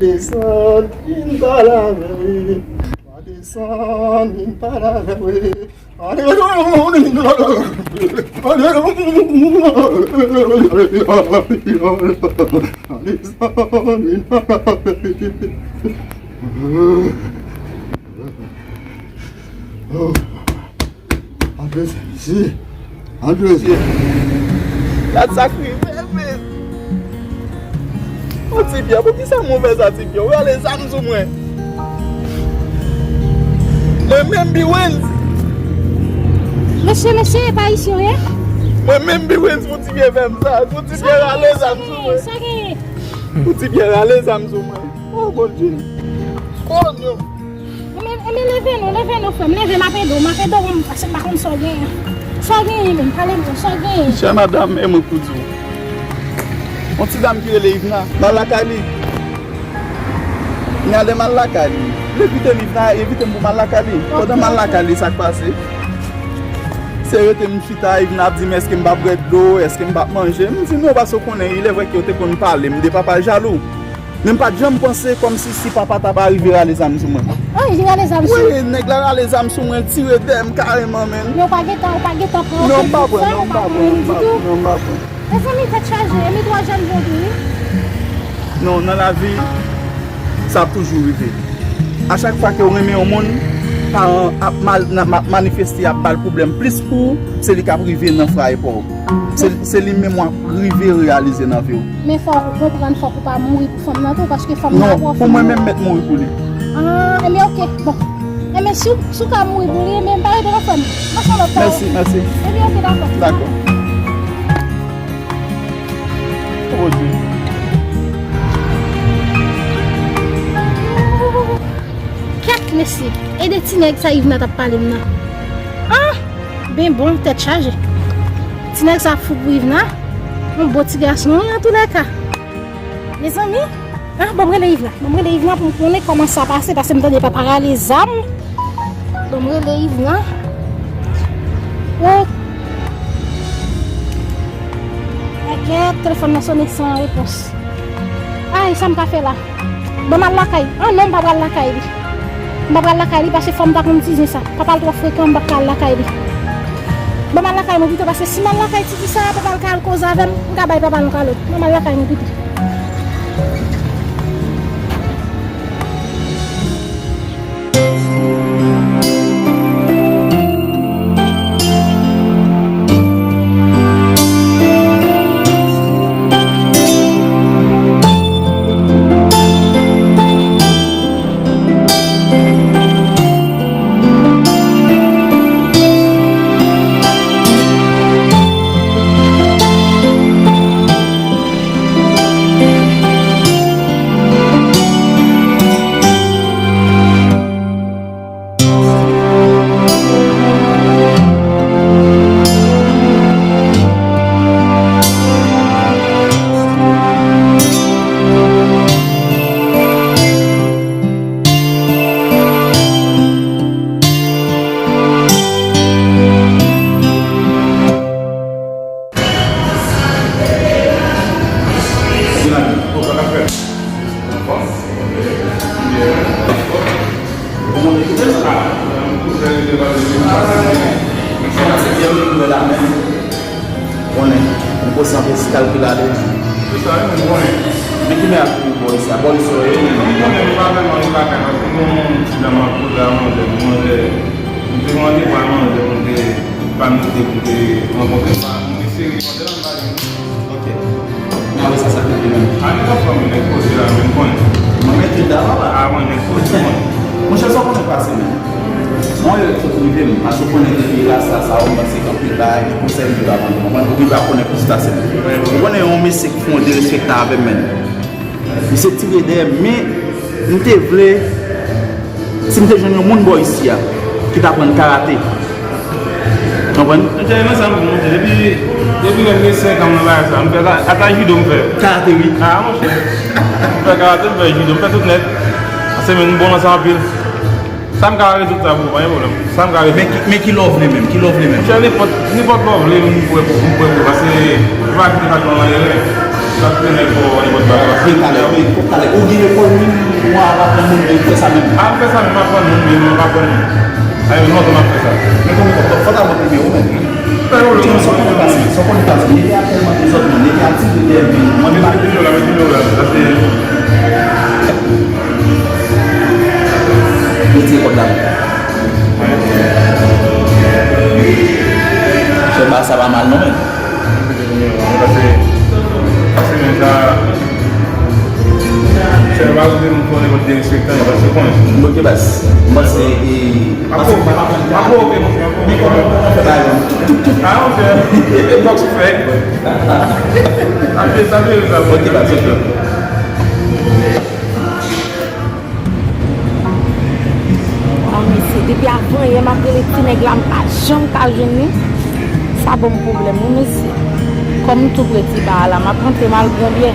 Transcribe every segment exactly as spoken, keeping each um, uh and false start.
Desann, vin pale avè m. Desann, vin pale avè m. André, si. André, si. Gad sa k rive, men. Ô, Ti Pyè, poukisa m ouvè sa, Ti Pyè? Ou rale zam sou mwen. Mwen menm, Biwens. Mesye, mesye, e pa isi yo ye? Mwen menm, Biwens, pou Ti Pyè fè m sa. Pou Ti Pyè rale zam sou mwen. Sa genyen? Pou Ti Pyè rale zam sou mwen. Ô, Bondye. Ô, non. Enben, enben, leve non, leve non, frè m, leve, m ap ede w, m ap ede w, m pa konn sa w genyen. Sa w genyen menm, pale m, sa w genyen? Chè madanm, e mwen k pou di w. Yon ti dam ki rele Yvna, m al lakay li. Kounya lè m al lakay li, li envite m, Yvna envite m pou m al lakay li. Pandan m al lakay li, sa k pase? Se rete m chita, Yvna ap di m èske m p ap bwè dlo, èske m p ap manje. M di non, paske w konnen, ilèvrè ke yo te konn pale m de papa jalou. Men m pa t janm panse kòmsi si papa ta pa rive rale zam sou mwen. Ah, li rale zam sou ou? Wi, nèg la rale zam sou mwen, l tire dèyè m kareman, menn. Men w pa gentan, w pa gentan pran okenn sa, w pa pran anyen ditou? Non, m pa pran, non, m pa pran, non, m pa pran. Mezanmi, tèt chaje, e mi twa jèn jan tou, wi. Non, nan lavi, sa ap toujou rive. A chak fwa ke w renmen yon moun, paran ap mal, nan, ap manifeste, ap ba l pwoblèm plis pou ou, se li k ap rive nan fraye pa w. Se, se li menm w ap rive reyalize nan vi w. Men fò w konprann, fòk ou pa mouri pou fanm nan tou, paske fanm nan twò fou. Non, pou mwen menm, m mèt mouri pou li. Ah, enben, oke, bon. Enben, si w, si w ka mouri pou li, enben, m pa rete nan fanm. Mèsi, mèsi. Enben, oke, dakò. Dakò. Oh, Bondye. Kèt, mesye, e de ti nèg sa Yvna t ap pale m nan. Ah! Ben bon, tèt chaje. Ti nèg sa fou pou Yvna. Yon bon ti gason, wi, antoulèka. Mezanmi, ah, ban m rele Yvna. Ban m rele Yvna pou m konnen kòman sa pase, paske m tande papa rale zam. Ban m rele Yvna. Oh. Akèt, telefòn nan sonnen san repons. Ay, sa m ka fè la? Ban m al lakay. Ah non, m pa pral lakay li. M pa pral lakay li paske fò m ta konn ti zen sa. Papa l twò frekan, m p ap ka al lakay li. Ban m al lakay mwen pito, paske si m al lakay ti fi sa, papa l ka al koze avè m, m ka bay papa l yon kalòt. Ban m al lakay mwen pito. Konnen, m poze anpil kalkil ale. Men ki men ap bò isi a, bò isi a ye. M te mande pou al manje pou mwen, m te pa mete pou te rankontre pa mwen, se Ok. Men apre sa, sa k rive menm? A, nenpòt fanmi nèg koze la, men m konnen. Mwen mete dam la. A, mwen nèg koze, mwen. Monchè, sa w konnen pase menm? Mwen, yo, tout rive m. Paske w konnen depi rasa sa, sa, ou panse anpil bagay, gen konsèy m te ba konn, ou konprann? Ou gen dwa konnen plis pase m. Ou konnen yon mesye ki fè yon derespektan avè m, menm. Misye tire dèyè m, men m te vle, si m te jwenn yon moun bò isi a, ki t aprann karate. Konprann? Monchè, e nan sa m di w, monchè, depi, depi lè m gen senk an m nan bagay sa, m fè ka-, ata jido m fè. Karate, wi. A, monchè. M fè karate, m fè jido, m fè tout nèt. Paske men m bon nan sa anpil. Sa m ka rezoud sa pou ou, pa gen pwoblèm. Sa m ka rezoud. Men ki, men ki lè w vle menm, ki lè w vle menm? Monchè, nenpòt, nenpòt lè w vle, m prè pou, m prè pou, paske m pa kite fatra nan erè. Ap mennen l pou nenpòt bagay. Wi, talè, wi, talè. Ou gen lekòl, wi, mwen ap aprann moun, men fè sa menm. Ap fè sa menm, aprann moun, men mwen pa aprann moun. Ay, lontan m ap fè sa. Men kòman, kòman, fò ta mwen premye ou menm. Sa yo, sa w konnen pase, sa w konnen pase. Nèg la tèlman dezòd, non, nèg la tire dèyè men, mwen pa. Mete nimewo la, mete nimewo la. Sa se. Retire kòb la. Chè, ba sa pa mal, non, men. Pase, pase men sa, chè, pa rive nou konnen kot derespektan yo, pase konnen. Ok, bas. M panse, e, pase, pase, pase, men kòman, kòman fè bagay yo? Ah, ok. E bòks ou fè? Sa vle, sa vle, sa vle. Ok, bas, ok. Ah, mesye, depi avanyè m ap rele ti nèg la, m pa janm ka jwenn li. Sa ban m pwoblèm, wi, mesye. Kòm m tou pre ti ba a la, m ap rantre m al pran byè.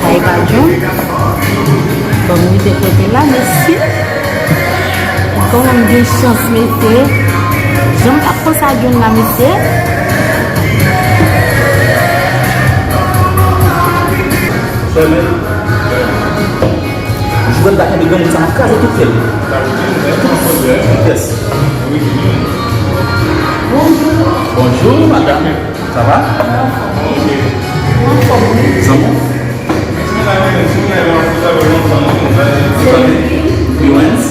Sa e pa John? Bon, m rete kote la, mesye. Kòman m gen chans, mesye. Jan m t ap panse a John la, mesye. Sèmen. Jwenn ta kenbe granmoun sa, m ap kraze tout tèt li. Yes. Bonjou. Bonjou, madam. Sa va? Zanmi? Lawrence?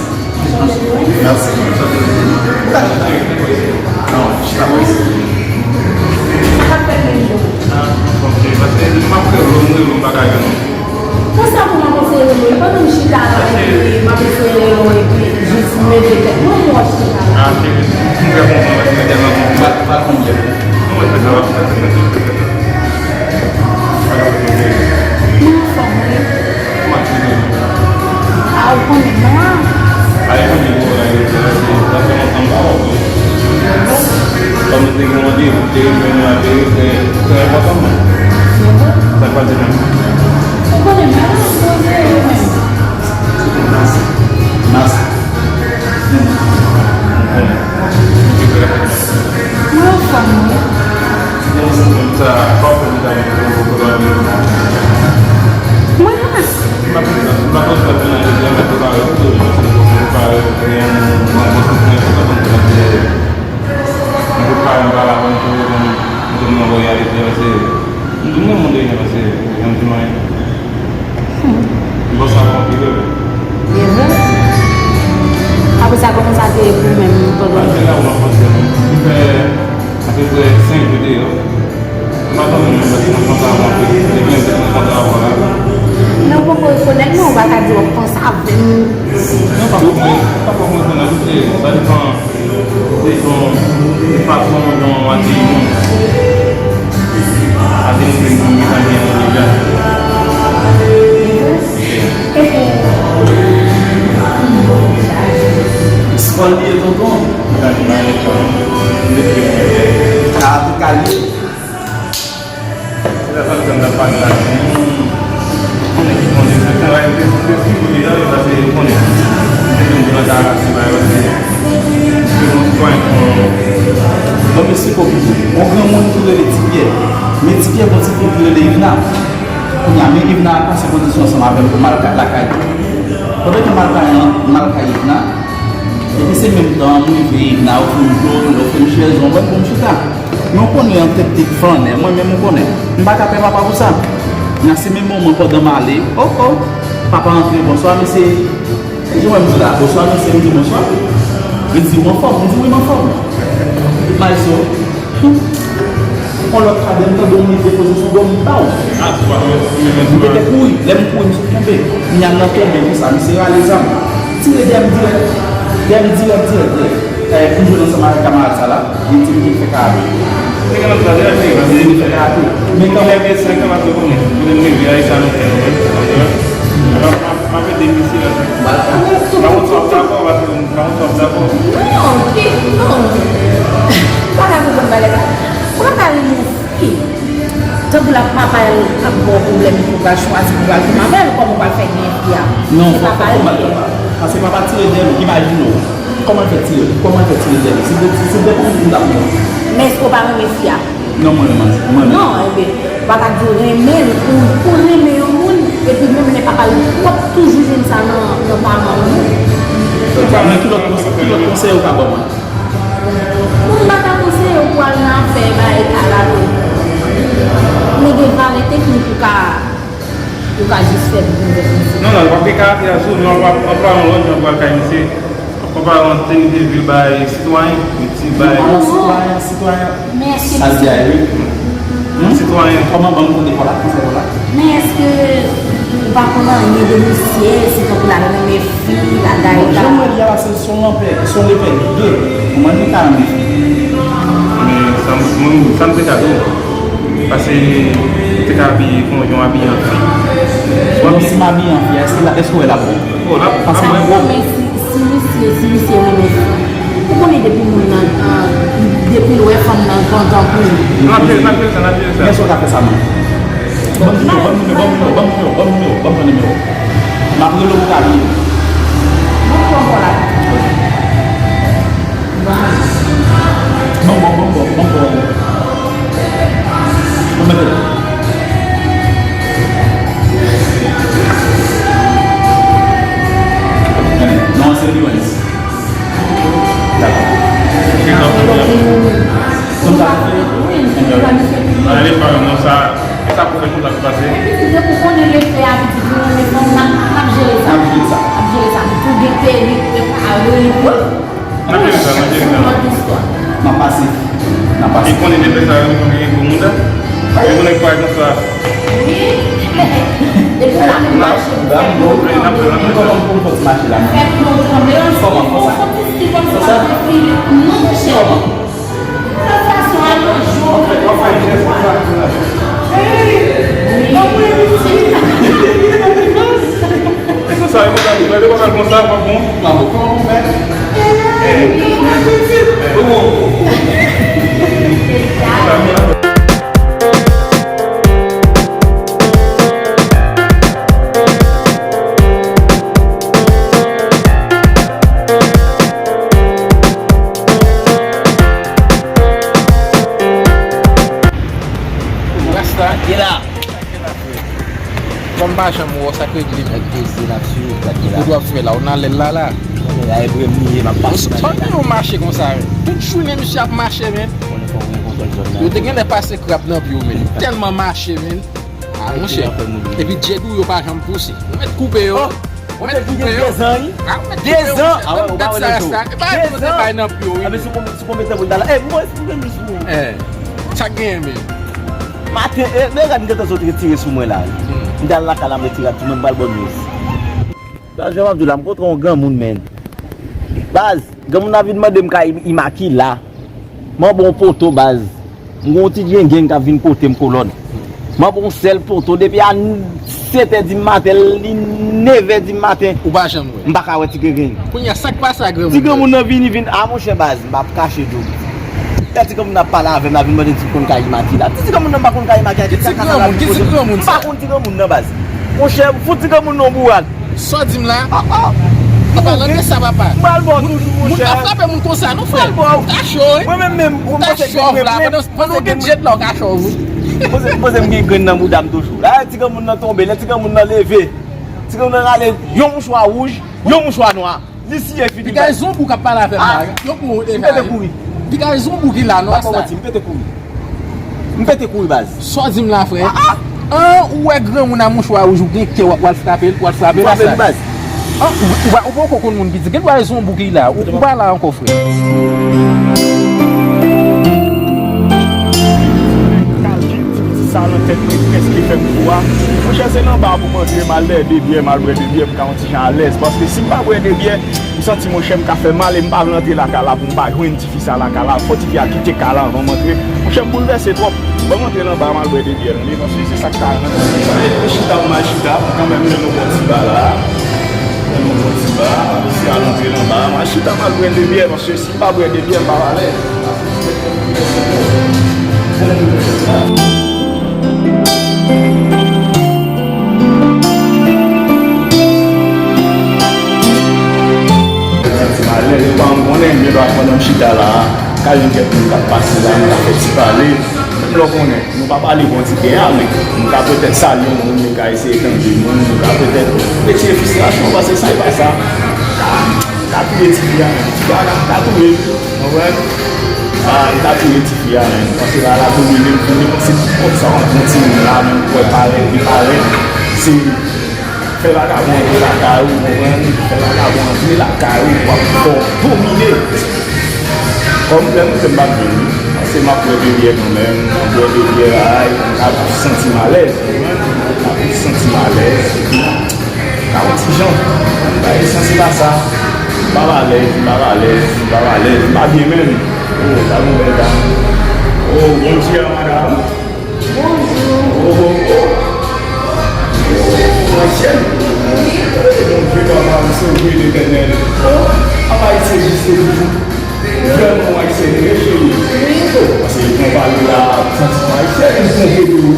Mèsi. Non, chita pa isi. Ah, ok, paske m ap rele w, m rele w, m pa ka jwenn ou. Konsa pou m ap eseye rele w, pandan m chita la, epi m ap eseye rele w, epi jis m leve tèt mwen, m wè w chita la. Ah, cheri, m trè kontan, paske m tèlman kontan. Bat, bat konbyen? Non, mwen fè sa, mwen fè sa, mwen fè sa. Mwen anfòm, wi. Kòman ti nou? A, ou konnen m la. A, e konnen m la, e konnen m la, se, sa fè lontan m pa wè w. Kòm nou te gen randevou, te remèt nou a te trè, trè enpòtan, non? Se vre? Sa k pase menm? Ou konnen m la, mwen poze yo menm. Mas. Mas. Hmm. Mwen anfòm, wi. Mwen la. Hmm. Bon, sa konplike, wi. E vre? Apre sa, kòman sa te ye pou menm pandan. Apre la, ou nan fòs, m fè apeprè senk jou deyò. M pa tande menm, paske nan kontra a, m ap depi m te nan kontra a la. Men ou poko rekonèt, non, ou pa ka di w ap panse avè m. Non, pa fòk mwen, pa fòk mwen rekonèt, ou se, sa depann. Se yon, yon fason yon akeyi moun. Akeyi moun ki gentan gen yon deja. Sa li ye, tonton? Sa te ka li. Se la sa m t ap pale la. Konnen ki konnen, se travay de, de figi deja, yo pase konnen. Se menm di mwen ta rase bay yo, se, se yon sitwayen kon. Bon, mesye, kòm yon granmoun ki rele Ti Pyè. Men Ti Pyè gon ti fi ki rele Ivna. Kounye a, men Ivna al pase kondisyon ansanm avè m pou m al lakay li. Pandan ke m al kay, m al kay Ivna, epi se menm tan an, m rive, Ivna ofri m dlo, l ofri m chèz, yon bòn pou m chita. Men w konnen an tèt tèt flannè, mwen menm ou konnen. M pa ka pè papa pou sa. Nan se menm moman pandan m ale, o, o, papa antre, bonswa, mesye. E jan w wè m di la, bonswa, mesye, m di bonswa. Li di, w anfòm? M di, wi, m anfòm. Nice, o. On lòt fwa, lè m tande yon nèg depoze sou do m, m ba w. M te fè kouri, lè m kouri, m sot tonbe. Kounye a m nan tonbe konsa, misye rale zam. Tire dèyè m dirèk. Dèyè m dirèk, dirèk, dirèk. Eh, m jwenn ansanm avèk kamarad sa la, li di m vin fè karate. Li vin fè karate. Men kanmenm, se kanmarad yo konnen. Mwen menm, leve a, e sa nou fè, nou menm. M ap ede misye la. M pa konn si w ap dakò, m pa konn si w ap dakò. Non, ki, non. M pa ka konprann bagay sa. Ou pa ka renmen yon fi. Tankou la papa l ap ba w pwoblèm pou w pral chwazi pou w pral fèm avè l, kòman w pral fè gen fi a? Non, fò, fò, fò m al papa. Paske papa tire dèyè l, imajine w. Kòman l fè tire l? Kòman l fè tire dèyè l? Se de, se de pou moun ap pran. Men èske w pa renmen fi a? Non, mwen renmen, mwen renmen. Non, enben, ou pa ka di w renmen l, ou, ou renmen yon moun, epi menm lè papa l pwòp toujou jwenn sa nan, nan paran moun. Men ki lòt konsèy, ki lòt konsèy ou ka ban mwen? Bon, m pa ka konseye w pou al nan afè bagay kalalou. Men gen valè teknik ou ka, ou ka jis fè pou konvèk misye. Non, non, w ap gen karakè a sou, men w ap, w ap anplwaye yon lòt jan pou al kay misye. W ap anplwaye yon tenue de ville bay sitwayen, yon ti bay. Non, non, sitwayen, sitwayen. Men èske misye... Sa l di a, wi. Hmm? Sitwayen. Kòman, ban m kote kò la, konsèy kò la? Men èske ou pa konn anyen de misye, si tankou l al renmen fi, bagay la? Jan mwen di a la, se, se yon lanpè, se yon lepè gide. Kòman li ka renmen fi? Men sa m, mwen, sa m te ka di w. Paske ou te ka abiye kon yon abiyan fi. Non, si m abiye an fi, èske la, èske w wè l ap bon? Oh, l ap, paske l ap bon. Men si, si misye, si misye renmen fi, ou konnen depi moun nan, ah, depi l wè fanm nan pantan pou li. N ap jere sa, n ap jere sa, n ap jere sa. Men sa w ka fè sa, man. Ban m nimewo, ban m nimewo, ban m nimewo, ban m nimewo, ban m nimewo, ban m pran nimewo. M ap rele w pou w ka vini. Ban m pran kò la. Ban m bò, ban m bò, ban m bò. Ban m mete. Non, se Lewens. Dakò. Kòm sa. Nan ale pa non sa. E sa pou fè konsa ki pase. Epi ti depi w konnen lepè a, pitit, nou renmen fanm, n ap, n ap jere sa. N ap jere sa. N ap jere sa. Pou gen perik, prepare. N ap jere sa, n ap jere sa. Se yon lòt istwa. N ap pase. N ap pase. E konnen lepè sa yo, nou gen gwo mouda. E konnen kwa konsa. Wi, men depi w la menm mache, pou fè pye w tranble. Kòman pou fè ti mache la, non? Fè pye w tranble, yon ti pye w santi stil kòmsi w ap fè fil. Non, monchè. Kòman? E konsa, e konsa, e konsa, e konsa, pa bon. Pa bon, kòman pou fè? Rasta. Ye la. Kòm pa janm wè w, sa k regle menm? Ak dezi n ap swiv, gad gen la. Kote w ap fè la? Ou nan lèl la, la? Konnen la, e vrè m li ye, m ap pase nan lèl la. Konnen yo mache konsa, men. Tout jounen misye ap mache, men. Konnen fò w gen kontwòl zòn nan. Yo te genlè pase krab nan pye w, men. Tèlman mache, men. Ah, monchè. Epi djed ou yo pa janm pouse. Ou mèt koupe yo. Ou mèt koupe yo. Dezan, wi. Dezan. Ah, wè, ou pa wè nan show. Dezan. Anben, sou konbyen, sou konbyen tan pou l ta la? Eh, mwen, si mwen jis pou... Eh, sa k genyen, men? Maten, eh, men gad, m gentan sot retire sou mwen la. M te al lakay la, m retire ak tou, men m pral ba w news. Baz, jan m ap di w la, m kontre yon granmoun, men. Baz, granmoun nan vin mande m ka im-, imakila. M anba yon poto, baz. M gen yon ti djengeng k ap vin pote m kolòn. M anba yon sèl poto depi a n-, sèt è di maten, li nèf è di maten. Ou pa janm wè. M pa ka wè ti grengen. Kounye a, sa k pase a granmoun nan? Ti granmoun nan vini, vin, a monchè baz, m p ap kache di w. Lè ti granmoun nan ap pale avè m la, vin mande m si m konn ka imakila. Ti granmoun nan m pa konn ka imakila. Ki ti granmoun? Ki ti granmoun sa? M pa konn ti granmoun nan baz. Monchè, fout ti granmoun nan yon bourad. Sa w di m la? Ah, ah. Papa, lande sa, papa. M pral ba w toujou, monchè. Moun pa frape moun konsa, non, frè. M pral ba w. Ou ka cho, wi. Mwen menm, menm, ou ka chòv la, pandan, pandan w gen djed la, ou ka chòv, wi. Poze, poze m gen grenn nan bouda m toujou. La, ti granmoun nan tonbe, lè ti granmoun nan leve, ti granmoun nan rale yon mouchwa wouj, yon mouchwa nwa. Li siye figi. Piga e zonbou k ap pale avè m la. Yo pou... M pete kouri. Piga e zonbou ki la, non, sa. M pete kouri. M pete kouri, baz. Sa w di m la, frè? Ah, ou wè granmoun a mouchwa wouj, ou gen kè w ap, w al frape l, w al frape l, sa. Baz. Ah, ou, ou, ou poko konn moun ki di, gen dwa e zonbou ki la, ou, ou pa la ankò, frè. Kal di ti sa nan tèt mwen, kiyès ki fè m kou a? Monchè, se nan ba pou m antre, m al dèyè de byè, m al bwè de byè, m ka yon ti jan alèz, paske si m pa bwè de byè, m santi, monchè, m ka fè mal e m pa vle antre lakay la pou m pa jwenn tifi sa lakay la. Fò tifi a kite kay la anvan m antre. Monchè, m boulvèse twòp. Ban m antre nan ba, m al bwè de byè, tande, paske se sa k ka rann. Mwen chita, m al chita, kanmenm, jwenn yon bon ti ba la. Yon bon ti ba, si al antre nan ba, m al chita, m al bwè de byè, paske si m pa bwè de byè, m pa alèz. Santi m alèz, ou pa konnen, gen dwa pandan m chita la, ka jwenn kèk moun k ap pase la, nou ka fè ti pale, menm lè w konnen. Nou pa pale bò ti gen a, men nou ka petèt salye yon moun, nou ka eseye tande moun, nou ka petèt retire fristrasyon, paske sa e pa sa. Ka, ka touye tifi a menm. Tifi a ka, ka touye l, ou konprann? Ah, li ka touye tifi a menm. Paske la, la domine l, vin depanse tout kòb sa w ap pran timoun la menm, pou wè parèt, li parèt. Se Fè vagabon antre lakay ou, ou konprann? Fè vagabon antre lakay ou, w ap fè w domine. Kòm lè m te m p ap vin, paske m ap bwè de byè kanmenm, m ap bwè de byè, ay, m ka plis santi m alèz, ou konprann? M ka plis santi m alèz, epi m ka yon ti jan. M pa gen santi m pa sa. M pa alèz, m pa alèz, m pa alèz, m pa byen menm. Oh, gade yon bèl dam. Oh, Bondye a, madanm. Bonjou. Oh, oh, oh. Oh, Ayisyen. Bondye papa m sove Letènèl. Oh, ap Ayiti egziste toujou. Vrèman Ayisyen, wi, cheri. Oh, paske jan w pale la, m santi m Ayisyen, m twonpe tou, wi.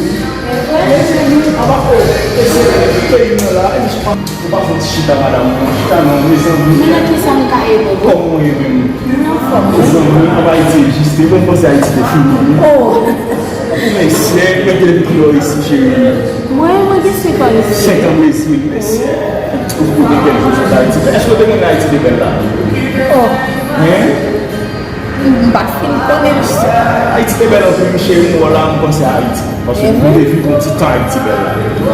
Mezanmi, apa, oh, e se peyi m nan la, e m sou Ou pa fè yon ti chita, madanm mwen? Chita non, mezanmi. Men nan kisa m ka ede w? Kòman w ye menm? Mwen anfòm, wi. Mezanmi, ap Ayiti egziste, mwen panse Ayiti te fini, wi. Oh. Mesye, mwen te depi lò isi, cheri. Mwen, mwen gen senk an isi. Senk an Brezil, mesye. Ou te gen jou sot Ayiti. Èske w te konnen Ayiti te bèl la? Oh. Hein? M pa fin konnen, mesye. Ayiti te bèl anpil, wi, cheri, m wè w la, m panse a Ayiti. Paske m te viv yon ti tan Ayiti bèl la. E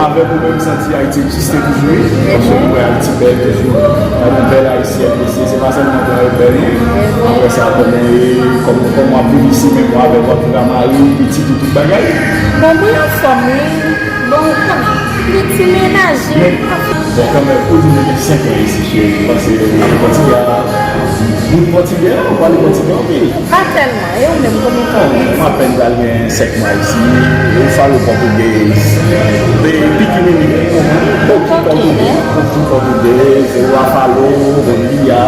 avèk ou menm, m santi Ayiti egziste toujou, wi. Paske m wè Ayiti bèl toujou. Gade yon bèl Ayisyèn, mesye, se pa sèlman blan yo bèl, non. Apre sa, kòman w ye, kòman, kòman w ap viv isi menm, ou avèk, w ap viv a mari w, pitit ou, tout bagay? Bon, mwen anfòm, wi. Bon, ou konnen, gen ti mennaj. Men, bon, kanmenm, ou di nou gen senk an isi, cheri, m panse, ou pale pòtigè a, bout pòtigè a, ou pale pòtigè anpil. Pa tèlman, e ou menm, konbyen tan ou gen isi? Mwen apèn pral gen senk mwa isi, eu falo português, de piquenininho, pouco português, pouco português, eu a falo, bom dia,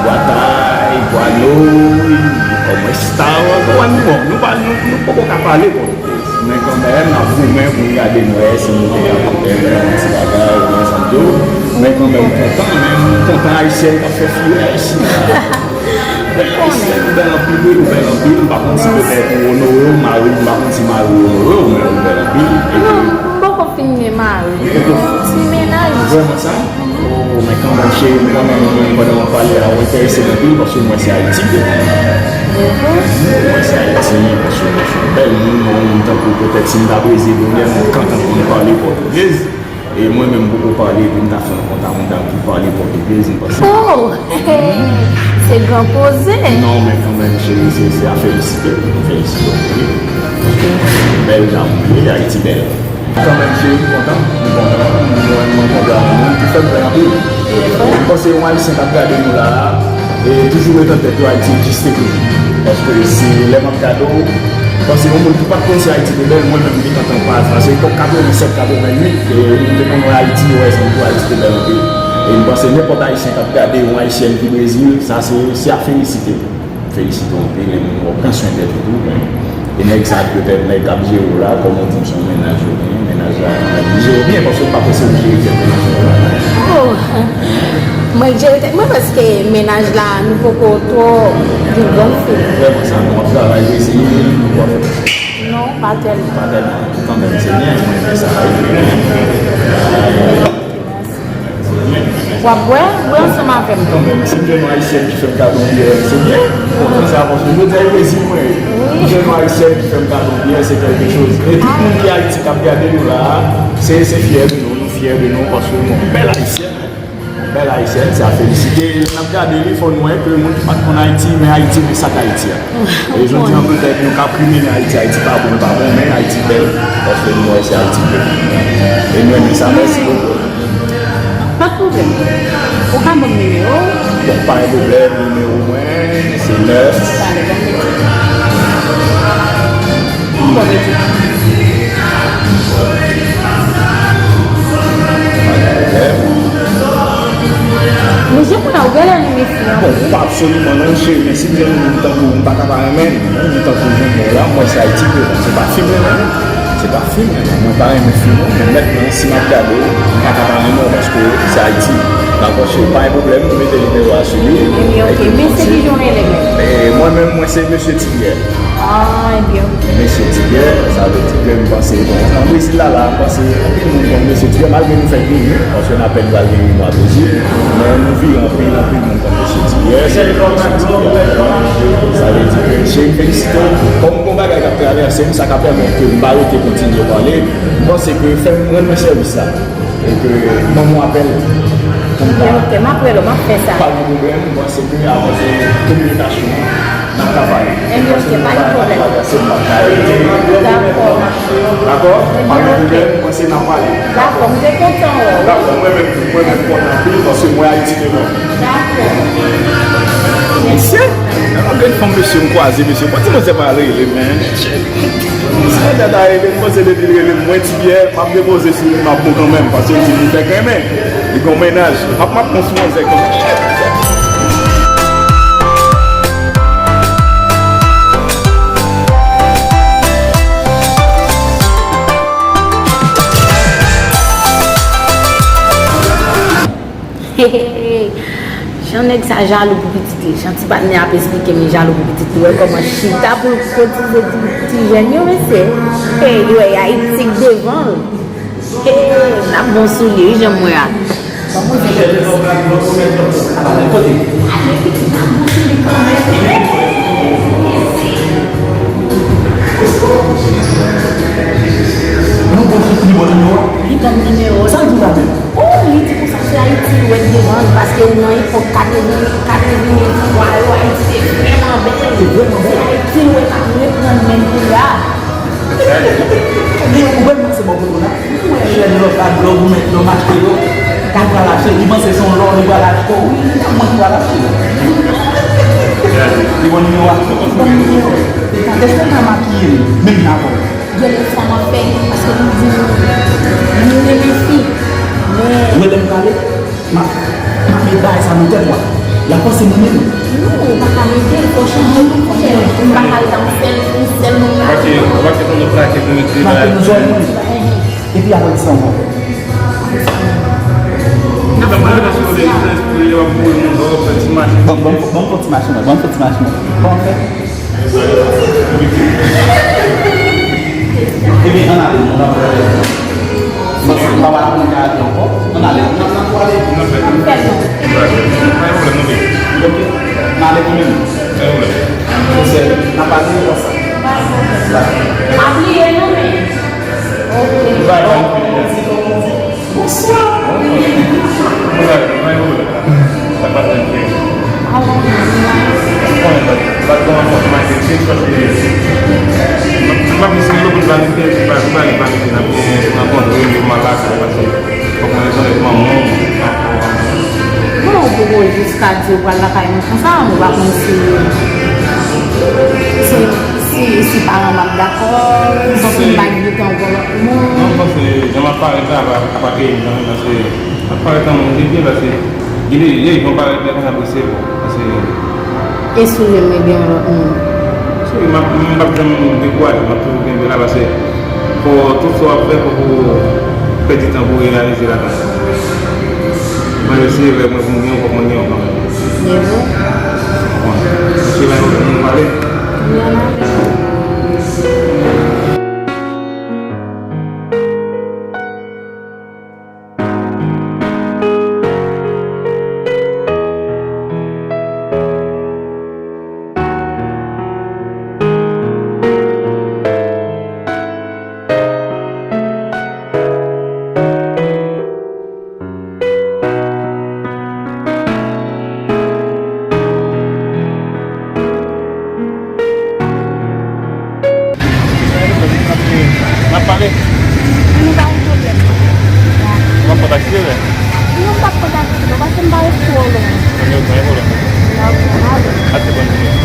boa tarde, boa noite, como está, agora não, não, não, não, não, não, Men kanmenm, n ap goumen pou n gade nou wè si nou te ka fè yon ti bagay, ou konprann sa m di w. Men kanmenm, m kontan, men m kontan Ayisyèn k ap fè firès. Bèl Ayisyèn, ou bèl anpil, wi, ou bèl anpil. M pa konn si petèt ou onore w, mari w, m pa konn si mari w onore w, men ou bèl anpil. E ke Non, m poko fin gen mari. M gen yon ti mennaj. Vrèman sa? Oh, men kanmenm, cheri, m konnen nou menm pandan w ap pale a, ou enterese m anpil, paske m wè se Ayiti w te fèt. Mwen se Ayiti, paske mwen se yon bèl moun, yon moun tankou petèt si m ta Brezil, yon lè m kontan pou m pale pòtugèz. E mwen menm m poko pale, epi m ta fè yon kontak yon dam ki pale pòtugèz, m panse. Oh! Se gran koze! Non, men kanmenm, cheri, se, se a felisite, m felisite w, wi. Paske bèl dam, wi, Ayiti bèl. Kanmenm, cheri, m kontan, m kontan, mwen, mwen kontan, moun ki fè m plen anpil. M panse yon Ayisyen k ap gade nou la a, e toujou met an tèt yo Ayiti egziste toujou. Paske si lè m ap gade w, m panse yon moun ki pa t konn si Ayiti te bèl, mwen menm m te kontan pa, paske epòk katreven sèt, katreven uit, e m te konn wè Ayiti, wè sa m tou Ayiti te bèl anpil. E m panse nenpòt Ayisyen k ap gade yon Ayisyèn ki Brezil, sa se, se a felisite. Felisite w anpil, e m wè w pran swen tèt ou tou, men, e nèg sa petèt nèg k ap jere w la, kòm ou di m se yon mennaj ou genyen, mennaj la, nèg li jere w byen, paske m pa panse ou jere tèt mennaj ou la. Oh, mwen k jere tèt mwen, paske mennaj la, nou poko twò gen bon fil. Vrèman sa, nou ap travay pou eseye, nou ap fè. Non, pa tèlman. Pa tèlman, kanmenm, se byen, mwen renmen sa, wi. W ap bwè? Bwè ansanm avè m. Kanmenm, si m jwenn yon Ayisyèn ki fè m kado yon byè, se byen. Ou konprann sa, paske jodi a, e Brezil mwen ye. M jwenn yon Ayisyèn ki fè m kado yon byè, se kèlke choz. E tout moun ki Ayiti k ap gade nou la a, se, se fyè de nou, nou fyè de nou, paske nou yon bèl Ayisyèn. Yon bèl Ayisyèn, se a felisite. E lè n ap gade li, fò nou wè ke moun ki pa t konn Ayiti, men Ayiti, men sa k Ayiti a. E jodi a, petèt, nou ka krimine Ayiti, Ayiti pa bon, li pa bon, men Ayiti bèl, paske nou wè se Ayiti bèl. E nou renmen sa, mèsi bokou. Pa t pwoblèm. Ou ka ban m nimewo w? Bon, pa gen pwoblèm, nimewo mwen, se nèf. Talè, ban m mete. M ban mete. Pa gen pwoblèm. Absoliman non, cheri, men si m jwenn yon moun tankou w, m pa ka pa renmen l. Yon moun tankou w, jwenn mwen la, m wè se Ayiti m ye. Se pa fim renmen, se pa fim renmen. Mwen pa renmen fim non, men mentnan, si m ap gade, m pa ka pa renmen w paske se Ayiti. Dakò, cheri, pa gen pwoblèm, nou mete nimewo a sou li. Ebyen, oke. Men se ki jan w rele menm? E, mwen menm, mwen se Mesye Tibè. Ah, ebyen, oke. Mesye Tibè, sa vle di ke m panse, bon, nan Brezil la, la, m panse anpil moun konn Mesye Tibè, malgre nou fèk vini, paske n apèn pral gen yon mwa Brezil, men nou vire anpil, anpil moun konn Mesye Tibè, se Mesye Tibè. Sa vle di ke, cheri, m felisite w. Kòm gon bagay k ap travèse m, sa ka pèmèt ke m pa rete kontinye pale, m panse ke fè m rann mwen sèvis la. E ke manman w apèl pou m ta. Ebyen, oke, m ap rele w, m ap fè sa. Pa gen pwoblèm, m panse ke avèk kominikasyon an, n ap ka pale. Ebyen, oke, pa gen pwoblèm. Paske m pa ka rete. Dakò. Dakò? Pa gen pwoblèm, m panse n ap pale. Dakò, m te kontan wè w. Dakò, mwen menm tou, mwen menm kontan anpil, paske m wè Ayiti devan m. Dakò. Mesye, nan yon grenn fanm mesye m kwaze, mesye, pran ti manzè pa rele, men. Si manzè ta rele m, m panse depi l rele m, mwen Tibè, m ap depoze sou li, m ap bon kanmenm, paske l di m li fèk renmen, li gen yon mennaj. M ap, m ap pran sou manzè kanmenm. Jan nèg sa jalou pou pitit li. Jan ti patnè ap esplike m li jalou pou pitit li. Wè kòman chita pou l kotize ti, ti jèn yo, mesye. Hey, li wè Ayiti k devan l. Hey, n ap bon sou li, wi, jan m wè a. Ban m poze kèk kesyon. Kote? Ale pitit, n ap bon sou li kanmenm. Nou bon sou li, bon nimewo a? Li ban m nimewo. Sa l di w la menm? Oh, li di konsa se Ayiti l wè devan l, paske nan epòk katreven, katreven twa yo, Ayiti te vrèman bèl. Te vrèman bèl. Se Ayiti l wè k ap reprann menm kounye a. Men ou wè m pase bò kote w la, m wè jèn lòt la, lòt ou mèt, lòt m achte yo, li pral achte, li panse se yon lò, li pral achte, wi, li nan mwen ki pral achte. Li bon nimewo a? Li bon nimewo. Èske w ka makiye m, menm jan avè w? Gen de fwa m ap fè, paske m di nou, nou renmen fi. Men. Ou wè lè m prale, m ap, m ap met bagay sa nan tèt ou a. Y ap panse mwen menm. Non, ou pa ka mete l, fò w chanje l, fò w chanje l. M pa ka ret ak yon sèl, yon sèl moun la. Ou pa ka, ou pa ka fè yon lòt lakèt pou mete bagay. M ap fè nan zòrèy mwen. Epi apre ki sa w fè? Ban, ban, ban m fè ti machin, ban m fè ti machin, ban m fè ti machin. Kòman fè? Ebyen, ann ale, nou pa pral. Bon, se pa wè aprann karate ankò. Ann ale, n ap, n ap pwale. N ap fè l. Pa gen pwoblèm, non, baby. Ok. N ale kanmenm. Pa gen pwoblèm. Mesye, n ap pale konsa. Pa gen pwoblèm. Pa bliye, non, men. Ok. Bye, bye. Bonswa. Bonswa. Bonswa. Sa pase byen. Mwen pa gen anpòt manje, se chòch li ye. Mwen pa gen si lòt planifye, se pa, se pa gen planifye, n ap gen rankontre, yo malad, se pase fòk mwen rekonèt manman m. Kòman w poko jiska di w pral lakay nou konsa, nou pa konn si, si, si, si paran m ap dakò, ou panse m pa gen tan pou lòt moun? Non, m panse jan m ap parèt la, ap, ap akeyi m kanmenm, paske m ap parèt nan moun ki byen, paske gen de, gen de jan w parèt la konsa, apresye bon, paske. Eskize m, men gen yon lòt moun. Si, m ap, m p ap janm dekouraje, m ap toujou kenbe la, paske fò tout sa w ap fè, fòk ou pèdi tan pou w reyalize ladan l. Mwen eseye fè mwen pou m gen yon, fòk mwen gen yon kanmenm. Byen vre. Bon, se la yo nou pale. Byen ale. N ap pale. Ann, pa gen pwoblèm. W ap kontakte, wè? Non, m p ap kontakte non, paske m pa ret twò lwen. Ann, ok, pa gen pwoblèm. N ap pale. Ase bòn jounen.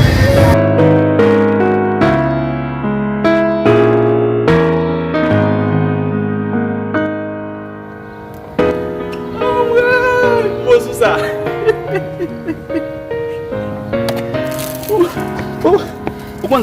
Anmwey! Mo sou sa.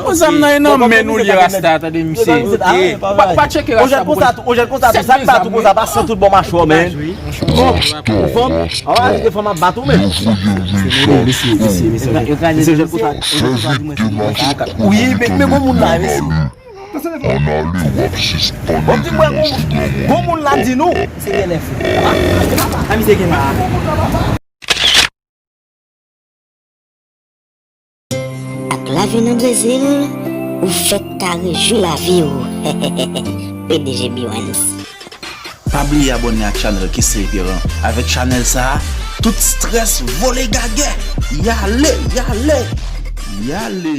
Yon zam nan e nan men nou li ye, rasta, tande misye. Pa, pa tcheke rasta pou konn. Yon jèn konsa tou, yon jèn konsa tou, sa k bat ou konsa, pa san tout bò machwa, men. Bon, yon fanm, an pa di ke fanm ap bat ou, men. Mesye, mesye, mesye, mesye. Mesye, jèn konsa, yon jèn konsa di mwen se yon jèn konsa. Wi, men, men bon moun la, mesye. Ann ale, w ap sispann ede misye nan mond. Bon moun la di nou. Misye gen nèf. A misye gen la. Ak lavi nan Brezil, ou fèk ka rejwi lavi w. P D G Bewens. Pa bliye abòne ak chanèl Kesey Pierrand. Avèk chanèl sa a, tout strès vole gagè. Y ale, y ale, y ale.